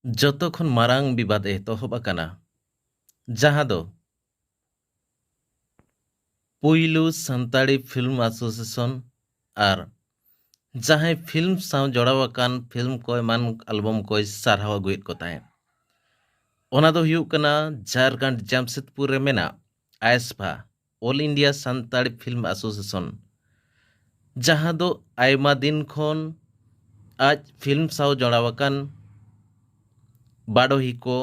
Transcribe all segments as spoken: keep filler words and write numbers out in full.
ᱡᱚᱛᱚ ᱠᱷᱚᱱ ᱢᱟᱨᱟᱝ ᱵᱤᱵᱟᱫ ᱮᱛᱚᱦᱚᱵ ᱟᱠᱟᱱᱟ, ᱡᱟᱦᱟᱸ ᱫᱚ ᱯᱩᱭᱞᱩ ᱥᱟᱱᱛᱟᱲᱤ ᱯᱷᱤᱞᱢ ᱮᱥᱳᱥᱤᱭᱮᱥᱚᱱ ᱟᱨ ᱡᱟᱦᱟᱸᱭ ᱯᱷᱤᱞᱢ ᱥᱟᱶ ᱡᱚᱲᱟᱣ ᱟᱠᱟᱱ ᱯᱷᱤᱞᱢ ᱠᱚ ᱮᱢᱟᱱ ᱟᱞᱵᱚᱢ ᱠᱚᱭ ᱥᱟᱨᱦᱟᱣ ᱟᱹᱜᱩᱭᱮᱫ ᱠᱚ ᱛᱟᱦᱮᱸᱫ᱾ ᱚᱱᱟ ᱫᱚ ᱦᱩᱭᱩᱜ ᱠᱟᱱᱟ ᱡᱷᱟᱲᱠᱷᱚᱸᱰ ᱡᱟᱢᱥᱮᱫᱽᱯᱩᱨ ᱨᱮ ᱢᱮᱱᱟᱜ ASFA, all India Santali film association, ᱡᱟᱦᱟᱸ ᱫᱚ ᱟᱭᱢᱟ ᱫᱤᱱ ᱠᱷᱚᱱ ᱟᱡ ᱯᱷᱤᱞᱢ ᱥᱟᱶ ᱡᱚᱲᱟᱣ ᱟᱠᱟᱱ ᱵᱟᱰᱚᱦᱤ ᱠᱚ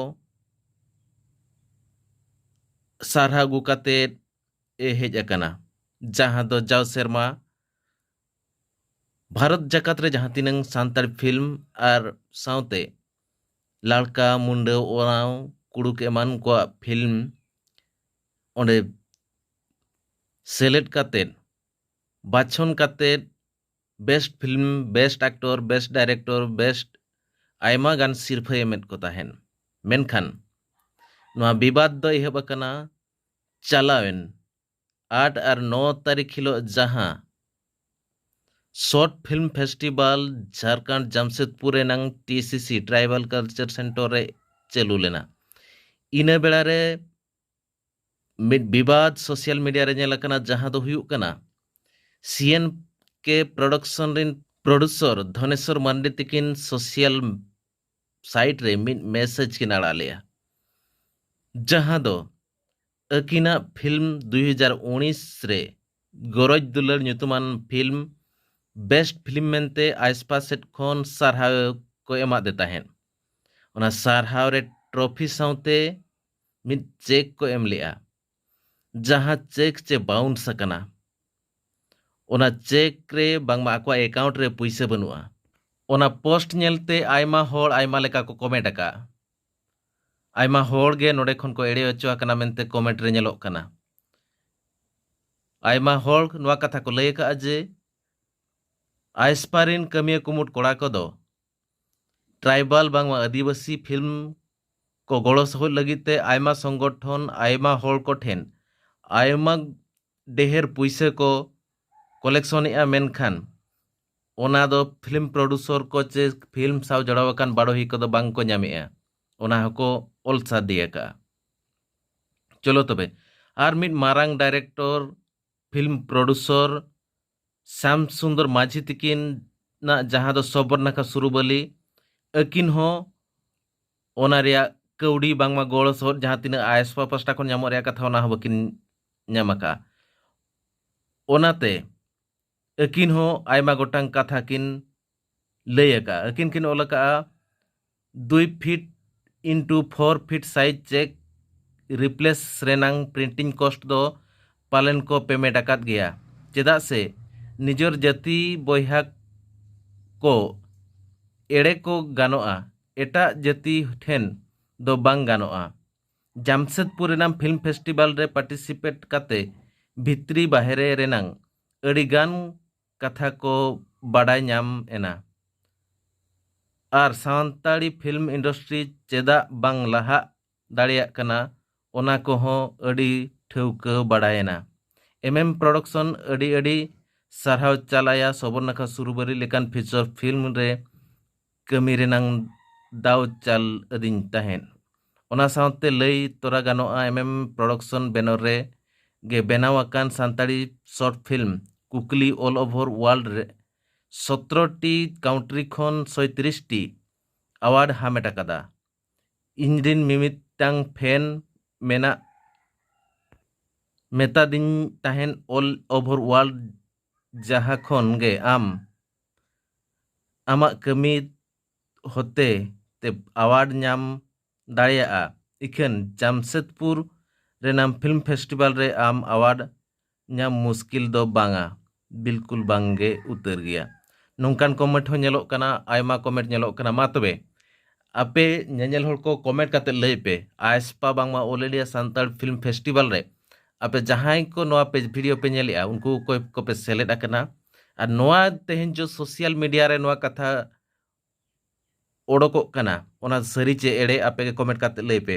ᱥᱟᱨᱦᱟᱣ ᱟᱹᱜᱩ ᱠᱟᱛᱮᱫ ᱮ ᱦᱮᱡ ᱟᱠᱟᱱᱟ, ᱡᱟᱦᱟᱸ ᱫᱚ ᱡᱟᱣ ᱥᱮᱨᱢᱟ ᱵᱷᱟᱨᱚᱛ ᱡᱟᱠᱟᱛ ᱨᱮ ᱡᱟᱦᱟᱸ ᱛᱤᱱᱟᱹᱝ ᱥᱟᱱᱛᱟᱲ ᱯᱷᱤᱞᱢ ᱟᱨ ᱥᱟᱶᱛᱮ ᱞᱟᱲᱠᱟ, ᱢᱩᱱᱰᱟᱹ, ᱳᱨᱟᱸᱣ, ᱠᱩᱲᱩᱠ ᱮᱢᱟᱱ ᱠᱚᱣᱟᱜ ᱯᱷᱤᱞᱢ ᱚᱸᱰᱮ ᱥᱮᱞᱮᱫ ᱠᱟᱛᱮᱫ, ᱵᱟᱪᱷᱚᱱ ᱠᱟᱛᱮᱫ, best film, best actor, best director, best ᱟᱭᱢᱟ ᱜᱟᱱ ᱥᱤᱨᱯᱷᱟᱹᱭ ᱮᱢᱮᱫ ᱠᱚ ᱛᱟᱦᱮᱱ᱾ ᱢᱮᱱᱠᱷᱟᱱ ᱱᱚᱣᱟ ᱵᱤᱵᱟᱫ ᱫᱚ ᱮᱦᱚᱵ ᱟᱠᱟᱱᱟ ᱪᱟᱞᱟᱣᱮᱱ ᱟᱴ ᱟᱨ ᱱᱚ ᱛᱟᱹᱨᱤᱠᱷ ᱦᱤᱞᱳᱜ, ᱡᱟᱦᱟᱸ short film festival Jharkhand Jamshedpur ᱨᱮᱱᱟᱝ ᱴᱤ ᱥᱤ ᱥᱤ, ᱴᱨᱟᱭᱵᱟᱞ ᱠᱟᱞᱪᱟᱨ ᱥᱮᱱᱴᱟᱨ ᱨᱮ ᱪᱟᱹᱞᱩ ᱞᱮᱱᱟ᱾ ᱤᱱᱟᱹ ᱵᱮᱲᱟ ᱨᱮ ᱢᱤᱫ ᱵᱤᱵᱟᱫ ᱥᱳᱥᱟᱞ ᱢᱤᱰᱤᱭᱟ ᱨᱮ ᱧᱮᱞ ᱟᱠᱟᱱᱟ, ᱡᱟᱦᱟᱸ ᱫᱚ ᱦᱩᱭᱩᱜ ᱠᱟᱱᱟ ᱥᱤ ᱮᱱ ᱠᱮ ᱯᱨᱚᱰᱟᱠᱥᱚᱱ ᱨᱮᱱ ᱯᱨᱚᱰᱭᱩᱥᱚᱨ ᱫᱷᱚᱱᱮᱥᱚᱨ ᱢᱟᱱᱰᱤ ᱛᱤᱠᱤᱱ ᱥᱳᱥᱟᱞ ᱥᱟᱭᱤᱴ ᱨᱮ ᱢᱤᱫ ᱢᱮᱥᱮᱡᱽ ᱠᱤᱱ ᱟᱲᱟᱜ ᱞᱮᱜᱼᱟ, ᱡᱟᱦᱟᱸ ᱫᱚ ᱟᱹᱠᱤᱱᱟᱜ ᱯᱷᱤᱞᱢ ᱫᱩᱭ ᱦᱟᱡᱟᱨ ᱩᱱᱤᱥ ᱨᱮ ᱜᱚᱨᱚᱡᱽ ᱫᱩᱞᱟᱹᱲ ᱧᱩᱛᱩᱢᱟᱱ ᱯᱷᱤᱞᱢ ᱵᱮᱥᱴ ᱯᱷᱤᱞᱢ ᱢᱮᱱᱛᱮ ᱟᱭᱮᱥᱯᱟ ᱥᱮᱫ ᱠᱷᱚᱱ ᱥᱟᱨᱦᱟᱣ ᱠᱚ ᱮᱢᱟᱫᱮ ᱛᱟᱦᱮᱸᱫ᱾ ᱚᱱᱟ ᱥᱟᱨᱦᱟᱣ ᱨᱮ ᱴᱨᱚᱯᱷᱤ ᱥᱟᱶᱛᱮ ᱢᱤᱫ ᱪᱮᱠ ᱠᱚ ᱮᱢ ᱞᱮᱜᱼᱟ, ᱡᱟᱦᱟᱸ ᱪᱮᱠ ᱪᱮ ᱵᱟᱣᱩᱱᱥ ᱟᱠᱟᱱᱟ᱾ ᱚᱱᱟ ᱪᱮᱠ ᱨᱮ ᱵᱟᱝᱢᱟ ᱟᱠᱚᱣᱟᱜ ᱮᱠᱟᱣᱩᱱᱴ ᱨᱮ ᱯᱩᱭᱥᱟᱹ ᱵᱟᱹᱱᱩᱜᱼᱟ᱾ ᱚᱱᱟ ᱯᱳᱥᱴ ᱧᱮᱞᱛᱮ ᱟᱭᱢᱟ ᱦᱚᱲ ᱟᱭᱢᱟ ᱞᱮᱠᱟ ᱠᱚ ᱠᱚᱢᱮᱱᱴ ᱟᱠᱟᱫᱼᱟ᱾ ᱟᱭᱢᱟ ᱦᱚᱲ ᱜᱮ ᱱᱚᱰᱮ ᱠᱷᱚᱱ ᱠᱚ ᱮᱲᱮ ᱦᱚᱪᱚ ᱟᱠᱟᱱᱟ ᱢᱮᱱᱛᱮ ᱠᱚᱢᱮᱱᱴ ᱨᱮ ᱧᱮᱞᱚᱜ ᱠᱟᱱᱟ᱾ ᱟᱭᱢᱟ ᱦᱚᱲ ᱱᱚᱣᱟ ᱠᱟᱛᱷᱟ ᱠᱚ ᱞᱟᱹᱭ ᱟᱠᱟᱫᱼᱟ ᱡᱮ ᱟᱭᱮᱥᱯᱟ ᱨᱮᱱ ᱠᱟᱹᱢᱤᱭᱟᱹ ᱠᱩᱢᱩᱴ ᱠᱚᱲᱟ ᱠᱚᱫᱚ ᱴᱨᱟᱭᱵᱟᱞ ᱵᱟᱝᱢᱟ ᱟᱹᱫᱤᱵᱟᱹᱥᱤ ᱯᱷᱤᱞᱢ ᱠᱚ ᱜᱚᱲᱚ ᱥᱚᱦᱚᱫ ᱞᱟᱹᱜᱤᱫ ᱛᱮ ᱟᱭᱢᱟ ᱥᱚᱝᱜᱚᱴᱷᱚᱱ, ᱟᱭᱢᱟ ᱦᱚᱲ ᱠᱚᱴᱷᱮᱱ ᱟᱭᱢᱟ ᱰᱷᱮᱨ ᱯᱩᱭᱥᱟᱹ ᱠᱚ ᱠᱚᱞᱮᱠᱥᱚᱱᱮᱜᱼᱟ, ᱢᱮᱱᱠᱷᱟᱱ ᱚᱱᱟ ᱫᱚ ᱯᱷᱤᱞᱢ ᱯᱨᱚᱰᱩᱥᱚᱨ ᱠᱚ ᱪᱮ ᱯᱷᱤᱞᱢ ᱥᱟᱶ ᱡᱚᱲᱟᱣ ᱟᱠᱟᱱ ᱵᱟᱰᱚᱦᱤ ᱠᱚᱫᱚ ᱵᱟᱝ ᱠᱚ ᱧᱟᱢᱮᱜᱼᱟ᱾ ᱚᱱᱟ ᱦᱚᱸᱠᱚ ᱚᱞ ᱥᱟᱰᱮ ᱟᱠᱟᱜᱼᱟ᱾ ᱪᱚᱞᱚ ᱛᱚᱵᱮ, ᱟᱨ ᱢᱤᱫ ᱢᱟᱨᱟᱝ director, film producer Shyam Sundar ᱢᱟᱹᱡᱷᱤ ᱛᱤᱠᱤᱱᱟᱜ, ᱡᱟᱦᱟᱸ ᱫᱚ ᱥᱚᱵᱚᱨᱱᱟᱠᱷᱟ ᱥᱩᱨᱩᱵᱟᱹᱞᱤ, ᱟᱹᱠᱤᱱ ᱦᱚᱸ ᱚᱱᱟ ᱨᱮᱭᱟᱜ ᱠᱟᱹᱣᱰᱤ ᱵᱟᱝᱢᱟ ᱜᱚᱲᱚ ᱥᱚᱦᱚᱫ ᱡᱟᱦᱟᱸ ᱛᱤᱱᱟᱹᱜ ᱟᱭᱮᱥᱯᱟ ᱯᱟᱥᱴᱟ ᱠᱷᱚᱱ ᱧᱟᱢᱚᱜ ᱨᱮᱭᱟᱜ ᱠᱟᱛᱷᱟ, ᱚᱱᱟ ᱦᱚᱸ ᱵᱟᱹᱠᱤᱱ ᱧᱟᱢ ᱟᱠᱟᱫᱼᱟ᱾ ᱚᱱᱟᱛᱮ ᱟᱹᱠᱤᱱ ᱦᱚᱸ ᱟᱭᱢᱟ ᱜᱚᱴᱟᱝ ᱠᱟᱛᱷᱟ ᱠᱤᱱ ᱞᱟᱹᱭ ᱟᱠᱟᱫᱼᱟ᱾ ᱟᱹᱠᱤᱱ ᱠᱤᱱ ᱚᱞ ᱟᱠᱟᱫᱼᱟ, ᱫᱩᱭ feet into four feet size check replace ᱨᱮᱱᱟᱝ ᱯᱨᱤᱱᱴᱤᱝ ᱠᱚᱥᱴ ᱫᱚ ᱯᱟᱞᱮᱱ ᱠᱚ ᱯᱮᱢᱮᱱᱴ ᱟᱠᱟᱫ ᱜᱮᱭᱟ, ᱪᱮᱫᱟᱜ ᱥᱮ ᱱᱤᱡᱚᱨ ᱡᱟᱹᱛᱤ ᱵᱚᱭᱦᱟ ᱠᱚ ᱮᱲᱮ ᱠᱚ ᱜᱟᱱᱚᱜᱼᱟ, ᱮᱴᱟᱜ ᱡᱟᱹᱛᱤ ᱴᱷᱮᱱ ᱫᱚ ᱵᱟᱝ ᱜᱟᱱᱚᱜᱼᱟ᱾ ᱡᱟᱢᱥᱮᱫᱽᱯᱩᱨ ᱨᱮᱱᱟᱝ ᱯᱷᱤᱞᱢ ᱯᱷᱮᱥᱴᱤᱵᱷᱟᱞ ᱨᱮ ᱯᱟᱨᱴᱤᱥᱤᱯᱮᱴ ᱠᱟᱛᱮ ᱵᱷᱤᱛᱨᱤ ᱵᱟᱦᱨᱮ ᱨᱮᱱᱟᱝ ᱟᱹᱰᱤᱜᱟᱱ ᱠᱟᱛᱷᱟ ᱠᱚ ᱵᱟᱰᱟᱭ ᱧᱟᱢ ᱮᱱᱟ᱾ ᱟᱨ ᱥᱟᱱᱛᱟᱲᱤ ᱯᱷᱤᱞᱢ ᱤᱱᱰᱟᱥᱴᱨᱤ ᱪᱮᱫᱟᱜ ᱵᱟᱝ ᱞᱟᱦᱟᱜ ᱫᱟᱲᱮᱭᱟᱜ ᱠᱟᱱᱟ, ᱚᱱᱟ ᱠᱚᱦᱚᱸ ᱟᱹᱰᱤ ᱴᱷᱟᱹᱣᱠᱟᱹ ᱵᱟᱰᱟᱭᱮᱱᱟ᱾ ᱮᱢ ᱮᱢ ᱯᱨᱚᱰᱟᱠᱥᱚᱱ ᱟᱹᱰᱤ ᱟᱹᱰᱤ ᱥᱟᱨᱦᱟᱣ ᱪᱟᱞᱟᱭᱟ, ᱥᱚᱵᱚᱨᱱᱟᱠᱷᱟ ᱥᱩᱨᱩᱵᱟᱹᱨᱤ ᱞᱮᱠᱟᱱ ᱯᱷᱤᱪᱚᱨ ᱯᱷᱤᱞᱢ ᱨᱮ ᱠᱟᱹᱢᱤ ᱨᱮᱱᱟᱝ ᱫᱟᱣ ᱪᱟᱞ ᱟᱹᱫᱤᱧ ᱛᱟᱦᱮᱸᱫ᱾ ᱚᱱᱟ ᱥᱟᱶᱛᱮ ᱞᱟᱹᱭ ᱛᱚᱨᱟ ᱜᱟᱱᱚᱜᱼᱟ, ᱮᱢ ᱮᱢ ᱯᱨᱚᱰᱟᱠᱥᱚᱱ ᱵᱮᱱᱚᱨ ᱨᱮ ᱜᱮ ᱵᱮᱱᱟᱣ ᱟᱠᱟᱱ ᱥᱟᱱᱛᱟᱲᱤ ᱥᱚᱨᱴ ᱯᱷᱤᱞᱢ ᱠᱩᱠᱞᱤ ᱚᱞ ᱳᱵᱷᱚᱨ ᱣᱟᱨᱞᱰ ᱨᱮ ᱥᱚᱛᱨᱚ ᱴᱤ ᱠᱟᱣᱩᱱᱴᱨᱤ ᱠᱷᱚᱱ ᱥᱚᱭᱛᱨᱤᱥ ᱴᱤ ᱟᱣᱟᱨᱰ ᱦᱟᱢᱮᱴ ᱟᱠᱟᱫᱟ᱾ ᱤᱧ ᱨᱤᱱ ᱢᱤᱢᱤᱫᱴᱟᱝ ᱯᱷᱮᱱ ᱢᱮᱱᱟᱜ ᱢᱮᱛᱟᱫᱤᱧ ᱛᱟᱦᱮᱸᱱ, ᱚᱞ ᱳᱵᱷᱚᱨ ᱣᱟᱨᱞᱰ ᱡᱟᱦᱟᱸ ᱠᱷᱚᱱ ᱜᱮ ᱟᱢ ᱟᱢᱟᱜ ᱠᱟᱹᱢᱤ ᱦᱚᱛᱮ ᱛᱮ ᱟᱣᱟᱨᱰ ᱧᱟᱢ ᱫᱟᱲᱮᱭᱟᱜᱼᱟ, ᱤᱠᱷᱟᱹᱱ ᱡᱟᱢᱥᱮᱫᱽᱯᱩᱨ ᱨᱮᱱᱟᱜ ᱯᱷᱤᱞᱢ ᱯᱷᱮᱥᱴᱤᱵᱷᱟᱞ ᱨᱮ ᱟᱢ ᱟᱣᱟᱨᱰ ᱧᱟᱢ ᱢᱩᱥᱠᱤᱞ ᱫᱚ ᱵᱟᱝᱟ, ᱵᱤᱞᱠᱩᱞ ᱵᱟᱝ ᱜᱮ ᱩᱛᱟᱹᱨ ᱜᱮᱭᱟ᱾ ᱱᱚᱝᱠᱟᱱ ᱠᱚᱢᱮᱱᱴ ᱦᱚᱸ ᱧᱮᱞᱚᱜ ᱠᱟᱱᱟ, ᱟᱭᱢᱟ ᱠᱚᱢᱮᱱᱴ ᱧᱮᱞᱚᱜ ᱠᱟᱱᱟ᱾ ᱢᱟ ᱛᱚᱵᱮ ᱟᱯᱮ ᱧᱮᱧᱮᱞ ᱦᱚᱲ ᱠᱚ ᱠᱚᱢᱮᱱᱴ ᱠᱟᱛᱮ ᱞᱟᱹᱭ ᱯᱮ, ᱟᱭᱮᱥᱯᱟ ᱵᱟᱝᱢᱟ all India Santal film festival ᱨᱮ ᱟᱯᱮ ᱡᱟᱦᱟᱸᱭ ᱠᱚ ᱱᱚᱣᱟ ᱯᱮ ᱵᱷᱤᱰᱤᱭᱳ ᱯᱮ ᱧᱮᱞᱮᱜᱼᱟ, ᱩᱱᱠᱩ ᱚᱠᱚᱭ ᱠᱚᱯᱮ ᱥᱮᱞᱮᱫ ᱟᱠᱟᱱᱟ? ᱟᱨ ᱱᱚᱣᱟ ᱛᱮᱦᱮᱧ ᱡᱚ ᱥᱳᱥᱟᱞ ᱢᱤᱰᱤᱭᱟ ᱨᱮ ᱱᱚᱣᱟ ᱠᱟᱛᱷᱟ ᱚᱰᱚᱠᱚᱜ ᱠᱟᱱᱟ, ᱚᱱᱟ ᱥᱟᱹᱨᱤ ᱪᱮ ᱮᱲᱮ, ᱟᱯᱮ ᱜᱮ ᱠᱚᱢᱮᱱᱴ ᱠᱟᱛᱮ ᱞᱟᱹᱭ ᱯᱮ᱾